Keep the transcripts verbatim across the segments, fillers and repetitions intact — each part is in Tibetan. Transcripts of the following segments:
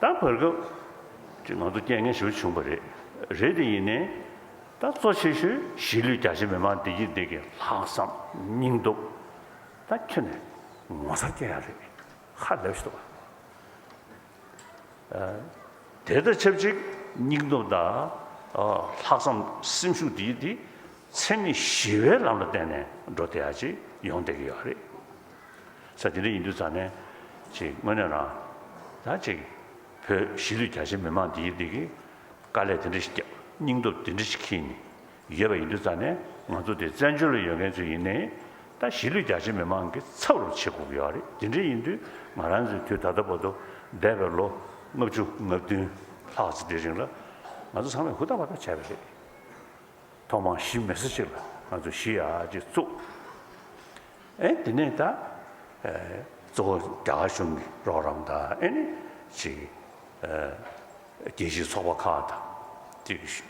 ད་བར་སྐབས་ཅིག་ང་ཚོ་རྐྱེན་ངན་ཞེ་པོ་བྱུང་བ་རེད། རེད་དེ་ཡིན་ནའི་ད་གཙོ་ཆེ་ཤོས་གཞིས་ལུས་རྒྱ་ཆེ་མི་མང་བདེ་སྐྱིད་འདི་གི་ལྷག་བསམ་སྙིང་སྟོབས་ད་ཁྱོན་ནས་ངོ་མཚར་སྐྱེ་ཡ་རེད། ཧ་ལས་པ་ཞིག་འདུག་བ། དེ་དང་ཆབས་ཅིག་སྙིང་སྟོབས་དང་ལྷག་བསམ་སེམས་ཤུགས་འདི་འདི་འཚེ་མེད་ཞི་བའི་ལམ་ལ་བརྟེན་ནས་འགྲོ་བསྡད་ཡ་ཅིག་ཡོང་བསྡད་ཀྱི་ཡོད་རེད། ས་དེ་འདྲ་ཡིན་དུས་ཙང་ནས་ཅིག་དངོས་གནས་རང་ད་ཅིག་བོད་གཞིས་ལུས་རྒྱ་ཆེ་མི་མང་འདི་འདི་གི་དཀའ་ལས་དེ་འདྲ་ཞིག་བརྒྱབ། སྙིང་སྟོབས་དེ་འདྲ་ཞིག་འཁྱེར་ནས་ཡོད་པ་ཡིན་དུས་ཙང་ནས་ང་ཚོ་དེ་བཙན་བྱོལ་ལ་ཡོད་མཁན་ཚོ་ཡིན་ནའི་ད་གཞིས་ལུས་རྒྱ་ཆེ་མི་མང་གི་ཚབ་རུ་བྱེད་དགོས་ཀྱི་ཡོད་རེད། དེ་འདྲ་ཡིན་དུས་ང་རང་ཚོའི་དུས་ད་ལྟ་བར་དུ་འདས་པའི་ལོ་ལྔ་བཅུ་ང་བདུན་ལྷག་ཙམ་དེ་རིང་ལ་ང་ཚོ་ཚང་མས་ཧུར་ཐག་བར་ཐག་བྱས་པ་རེད། ཐོག་མར་གཞིས་མི་སེར་ཅིག་ལ་ང་ཚོ་གཞིས་ཡག་ཅིག་བཙུགས། ཨེ་དེ་ནས་ད་ཨེ་གཙོ་བོ་རྒྱ་གར་གཞུང་གི་རོགས་རམ་དང་ཨེ་ནི་ཅིག་ཨེ་རྒྱལ་སྤྱིའི་ཚོགས་པ་ཁག་དང་ཅིག་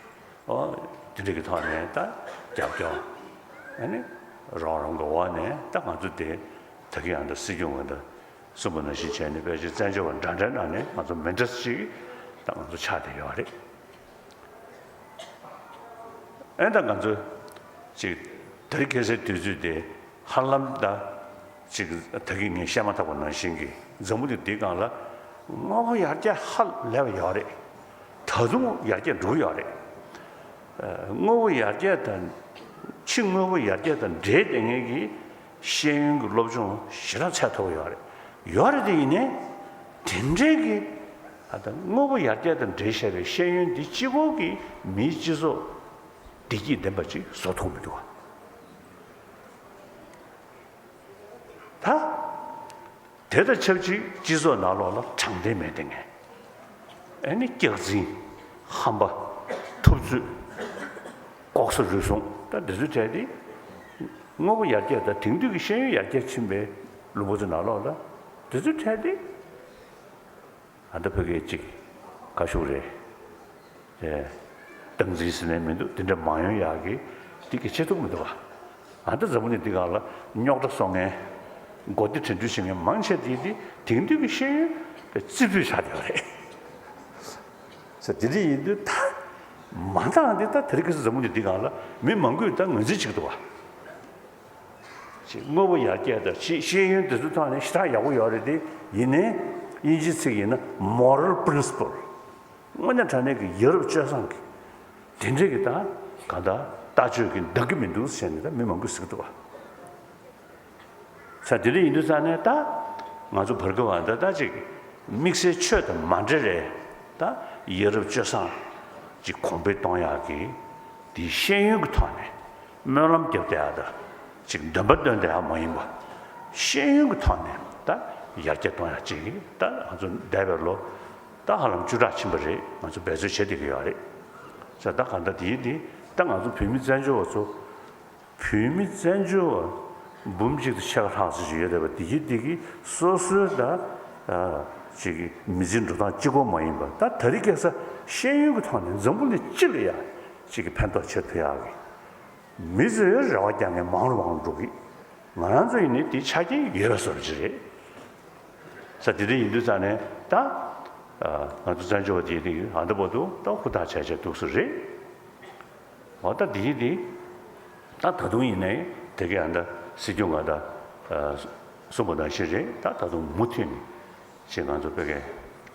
ཨོ་དེ་འདྲ་གི་ཐོག་ནས་ད་རྒྱབ་སྐྱོར་ཨེ་ནི་རོགས་རམ་གི་འོག་ནས་ད་ང་ཚོ་དེ་ད་གི་ཡང་ད་སྲིད་སྐྱོང་ངོ་ད་གསུངས་པ་ནང་བཞིན་བྱས་ནས་ཕལ་ཆེར་བཙན་བྱོལ་བ་འདྲ་འདྲའི་ནང་ནས་ང་ཚོ་མི་འདྲ་ཅིག་ད་ང་ཚོ་ཆགས་བསྡད་ཡོད་རེད། ཨེ་ད་ང་ཚོ་ཅིག་དེ་རིང་ཁ་སང་དུས་ཚོད་དེ་ཧ་ལམ་ད་ཅིག་ད་གིན་ངས་བཤད་མ་ཐག་པ་ནང་བཞིན་གྱི་འཛམ་བུ་གླིང་འདིའི་སྒང་ལ་དངོས་པོ་ཡར་རྒྱས་ཧ་ལས་པ་ཡོད་རེད། ད་དུང་ཡར་རྒྱས་འགྲོ་གི་ཡོད་རེད། ཨ་དངོས་པོ་ཡར་རྒྱས་དང་ཕྱི་དངོས་པོ་ཡར་རྒྱས་དང་འབྲེལ་བསྡད་མཁན་གྱི་ཤེས་ཡོན་གྱི་སློབ་སྦྱོང་ཞེ་དྲག་ཚད་མཐོ་པོ་ཡོད་རེད། ཡོད་རེད་དེ་ཡིན་ནའི་དེ་འདྲའི་གི་ཨ་ད་དངོས་པོ་ཡར་རྒྱས་དང་འབྲེལ་བཞག་པའི་ཤེས་ཡོན་འདི་གཅིག་པོ་གིས་མིའི་སྤྱི་ཚོགས་བདེ་སྐྱིད་ལྡན་པ་ཅིག་བཟོ་ཐུབ་མི་འདུག་བ། ད་དེ་དང་ཆབས་ཅིག་སྤྱི་ཚོགས་ནང་ལོགས་ལ་དྲང་བདེན་མེད་བསྡད་མཁན། ཨ་ནི་སྐྱག་རྫུན། ཧམ་པ། ཐུབ་ཚོད། ལྐོག་ཟ་རུལ་སུངས། ད་འདི་ཚོའི་གྲས་དེ་དངོས་པོ་ཡར་རྒྱས་དང་དེང་དུས་ཀྱི་ཤེས་ཡོན་ཡར་རྒྱས་ཕྱིན་པའི་ལུང་པ་ཚོའི་ནང་ལོགས་ལ་འདི་ཚོའི་གྲས་དེ། ཨ་ད་ཕ་གིའི་གཅིག་ཁ་ཤུགས་རེད། ཨེ། སྟངས་འཛིན་ཟེར་ནས་མི་འདུག་དེ་འདྲ་མ་ཡོང་ཡག་གི་དེ་གི་བྱེད་ཐུབ་མི་འདུག་བ། ཨ་ད་འཛམ་བུ་གླིང་འདི་སྒང་ལ་རྙོག་དྲ་བཟོ་མཁན། མགོ་བདེ་དྲན་འཕྲུལ་བྱེད་མཁན་མང་ཆེ་དེ་དེ་དེང་དུས་ཀྱི་ཤེས་ཡོན་གྱི་རྩེ་ཕུད་ཆགས་བསྡད་པ་རེད། ས་དེ་འདྲ་ཡིན་དུས་ད་མ་འདང་འདི་ད་དེ་རིང་ཁ་སང་འཛམ་བུ་གླིང་འདི་སྒང་ལ་མི་མང་པོས་ད་ངོས་འཛིན་བྱེད་ཀྱི་འདུག་བ། ཅིག་དངོས་པོ་ཡར་རྒྱས་དང་ཤེས་ཤེས་ཡོན་དེ་ཚོའི་ཐོག་ནས་ཞེ་དྲག་ཡག་པོ་ཡོད་རེད་དེ། ཡིན་ནའི་དབྱིན་ཇིའི་ཚིག་ཡིན་ན་moral principle། དངོས་གནས་དྲང་གནས་ཀྱི་ཡ་རབས་སྤྱོད་བཟང་གི་དེ་འདྲའི་གི་ད་ག་ད་ལྟ་སྤྱོད་ཀྱི་འདང་གི་མི་འདུག་ཟེར་ནས་ད་མི་མང་པོས་ཟེར་གི་འདུག་བ། ས་དེ་འདྲ་ཡིན་དུས་ཙང་ནས་ད་ང་ཚོ་བར་སྐབས་བ་ད་ད་ཅིག་དམིགས་བསལ་ཆོས་དང་མ་འབྲེལ་རེད། ད་ཡ་རབས་སྤྱོད་བཟང་ཅིག་གོང་འཕེལ་གཏོང་ཡག་གི་དེའི་ཤེས་ཡོན་གྱི་ཐོག་ནས། སྨོན་ལམ་རྒྱབ་བསྡད་ཡག་དང་། ཅིག་འདོན་པ་འདོན་བསྡད་ཡག་མ་ཡིན་པ། ཤེས་ཡོན་གྱི་ཐོག་ནས་ད་ཡར་རྒྱས་གཏོང་ཡག་ཅིག་ད་ང་ཚོ་འདས་པའི་ལོ་ད་ཧ་ལམ་བཅུ་ཕྲག་ཕྱིན་པ་རེད། ང་ཚོ་འབད་རྩོལ་བྱེད་བསྡད་ཀྱི་ཡོད་རེད། ས་ད་གང་ལྟར་དེའི་དེ་ད་ང་ཚོ་བོད་མི་བཙན་བྱོལ་བ་ཚོ། བོད་མི་བཙན་བྱོལ་བ་འབུམ་གཅིག་དང་ཕྱེད་ཀ་ལྷག་ཙམ་ཞིག་ཡོད་བསྡད་པ་དེ་གི་དེ་གི་སོ་སོའི་ད་ཅིག་མི་ཚེའི་འགྲོ་སྟངས་གཅིག་པོ་མ་ཡིན་པ། ད་ད་རེས་ཁ་སང་ཤེས་ཡོན་གྱི་ཐོག་ནས་འཛམ་བུ་གླིང་སྤྱི་ལ་ཡ་ཅིག་གི་ཕན་ཐོགས་བྱེད་ཐུབ་ཡག་གི། མི་ཚོས་རེ་བ་རྒྱག་མཁན་མང་རུ་མང་རུ་འགྲོ་གི། ང་རང་ཚོ་ཡིན་ནའི་དེའི་ཆ་རྐྱེན་ཡོད་པ་བཟོ་འདྲ་ཅིག་རེད། ས་དེ་འདྲ་ཡིན་དུས་ཙང་ནས་ད་ང་ཚོ་བཙན་བྱོལ་བ་དེ་ནི་ཨ་ད་བར་དུ་ད་ཧུར་ཐག་བྱས་བྱས་འདུག་ས་རེད། འོ་ད་དེ་ཡིན་དེ། ད་ད་དུང་ཡིན་ནའི་དེ་གའི་ཨ་ད་སྲིད་སྐྱོང་ང་ད་གསུངས་པ་ནང་བཞིན་རེད། ད་ད་དུང་མུ་མཐུད་ནས་ཅིག་ང་ཚོ་བོད་སྐད་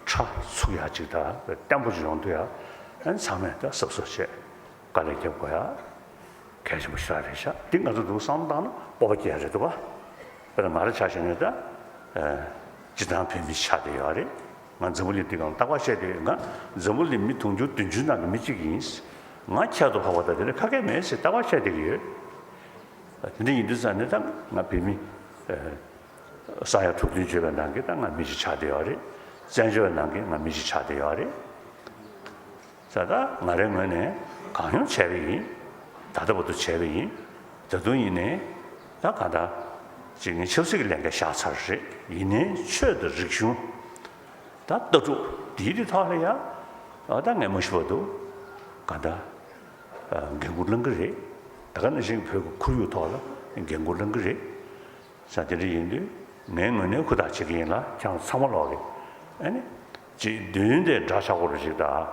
ཁྲ་ཚུགས་ཡག་ཅིག་ད་བརྟན་པོ་ཅིག་ཡོང་ཐུབ་ཡག་ཨ་ནི་ཚང་མས་ད་གཟབ་གཟབ་བྱས་དཀའ་ལས་རྒྱབ་དགོས་ཡག་གལ་ཆེན་པོ་ཞེ་དྲག་རེད་ཤག་འདི་ང་ཚོ་འདུག་བསམ་བློ་བཏང་ན་སྤོབས་པ་སྐྱེ་ཡག་རེད་འདུག་ག་དཔེར་ན་ང་རང་ཆ་བཞག་ན་ད་སྤྱིར་བཏང་བོད་མི་ཆགས་བསྡད་ཡོད་རེད། ང་འཛམ་བུ་གླིང་འདི་སྒང་རྟག་པར་བཤད་དུས་ང་འཛམ་བུ་གླིང་མི་དུང་ཕྱུར་བདུན་ཅུ་ནང་གི་མི་གཅིག་ཡིན། ང་ཁྱད་དུ་འཕགས་པ་དང་དེ་འདྲ་ཁ་སྐད་མེད་ཟེར་རྟག་པར་བཤད་བསྡད་ཀྱི་ཡོད། དེ་འདྲ་ཡིན་དུས་ཙང་ནས་ད་ང་བོད་མི་ས་ཡ་དྲུག་བདུན་བརྗེས་པའི་ནང་གི་ད་ང་མི་གཅིག་ཆགས་བསྡད་ཡོད་རེད། བཙན་བྱོལ་བའི་ནང་གི་ང་མི་གཅིག་ཆགས་བསྡད་ཡོད་རེད། ས་ད་ང་རའི་ངོས་ནས་གང་ཡོང་བྱས་པ་ཡིན། ད་ལྟ་བར་དུ་བྱས་པ་ཡིན། ད་དུང་ཡིན་ནའི་ད་གང་ལྟར་ཅིག་ངས་ཆབ་སྲིད་ཀྱི་ལས་འགན་བཞག་ཚར་རེད། ཡིན་ནའི་ཆོས་དང་རིག་གཞུང་ད་ལྟ་གྲུབ་འདིའི་དེ་ཐོག་ལ་ཡ་ཨ་ད་ངས་མ་ཞུ་བར་དུ་གང་ལྟར་འགན་འཁུར་བླང་གི་རེད། ད་ག་ནང་བཞིན་བོད་ཀྱི་ཁོར་ཡུག་ཐོག་ལ་འགན་འཁུར་བླང་གི་རེད། ས་དེ་འདྲ་ཡིན་དུས་ངའི་ངོས་ནས་ཧུར་ཐག་བྱེད་ཀྱི་ཡིན་ལ་ཁྱེད་རང་ཚང་མ་ལོག་གི་ཨ་ནི་ ཅིག་མདུན་དེ་འདྲ་ཆགས་པོ་རུ་ཞིག་དང་།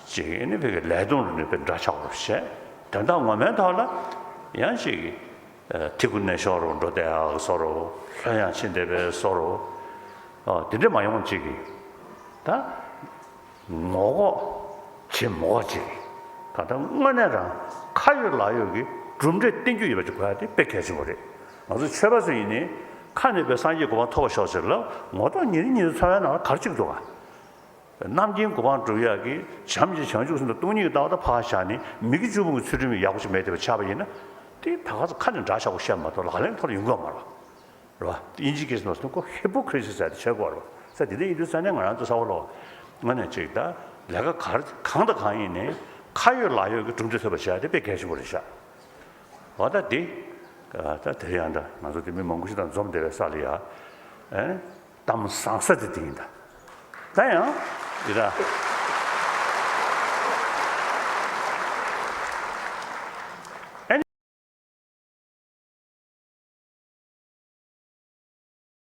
ཅིག་ཨ་ནི་བོད་ཀྱི་ལས་དོན་རུ་ནི་དཔེ་འདྲ་ཆགས་པོ་རུ་བཤད། དོན་དག་ངོ་མའི་ཐོག་ལ་ཡང་ཅིག་ཨ་ཐི་གུ་ནས་ཤོར་རུ་འགྲོ་བསྡད་ཡག་བཟོ་རུ། ལྷོད་ཡངས་ཕྱིན་བསྡད་པའི་བཟོ་རུ། ཨ་དེ་འདྲ་མ་ཡོང་ཅིག་གི་ད་ངོ་ལྐོག་བྱེད་མི་དགོས་ཅིག་གི་ག་ད་དངོས་གནས་རང་ཁ་ཡོད་ལག་ཡོད་ཀྱི་གྲུབ་འབྲས་བསྟན་རྒྱུ་ཡོད་པ་ཅིག་དགོས་ཡ་དེ་དཔེ་གལ་ཆེན་པོ་རེད། ང་ཚོ་ཆོས་པ་ཚོ་ཡིན་ནའི་ཁ་ནས་དཔེ་སངས་རྒྱས་གོ་འཕང་ཐོབ་པར་ཤོག་ཟེར་ལབ། ངོ་ཐོག་ཉིན་རེ་ཉིན་རེ་འཚོ་བའི་ནང་ལ་ག་རེ་བྱེད་ཀྱི་འདུག་ག་རྣམ་མཁྱེན་གོ་འཕང་སྒྲུབ་ཡག་གི་བྱམས་ཀྱི་བྱང་ཆུབ་སེམས་དང་སྟོང་ཉིད་ཀྱི་ལྟ་བ་དང་ཕར་བཞག་ནས་མི་དགེ་བཅུ་སྤོང་གི་ཚུལ་ཁྲིམས་ཡག་པོ་ཞིག་མེད་བསྡད་པ་ཆགས་པ་ཡིན་ན། དེ་ད་ག་ཚོད་ཁ་ནས་འདྲ་ཆགས་པོ་བཤད་མ་གཏོགས་ལག་ལེན་ཐོག་ལ་ཡོང་གི་ཡོད་མ་རེད་པ། རེད་པ། དབྱིན་ཇིའི་སྐད་ཆ་ནང་ཟེར་ན་ཁོ་ཧི་པོ་ཀི་རེ་སི་ཟེར་དེ་བྱེད་དགོས་རེད་པ། ས་དེ་འདྲ་ཡིན་དུས་ཙང་ནས་ང་རང་ཚོ་ས་འོག་ལ་དངོས་གནས་ཅིག་ད་ལས་ཀ་ག་རེ་གང་དང་གང་ཡིན་ནའི་ཁ་ཡོད་ལག་ཡོད་ཀྱི་གྲུབ་འབྲས་ཐོབ་པ་བྱེད་ཡག་དེ་དཔེ་གལ་ཆེན་པོ་རེད་ཤག་འོ་ད་དེ། ད་དེ་ཡང་འདྲ་ང་ཚོ་དེ་མི་མང་པོ་ཞིག་དང་འཛོམས་བསྡད་པའི་ས་ལ་ཡ། ཨེ། གཏམ་བཟང་ས་དེ་དེ་ཡིན་ད། ད་ཡང་། འདི་ད།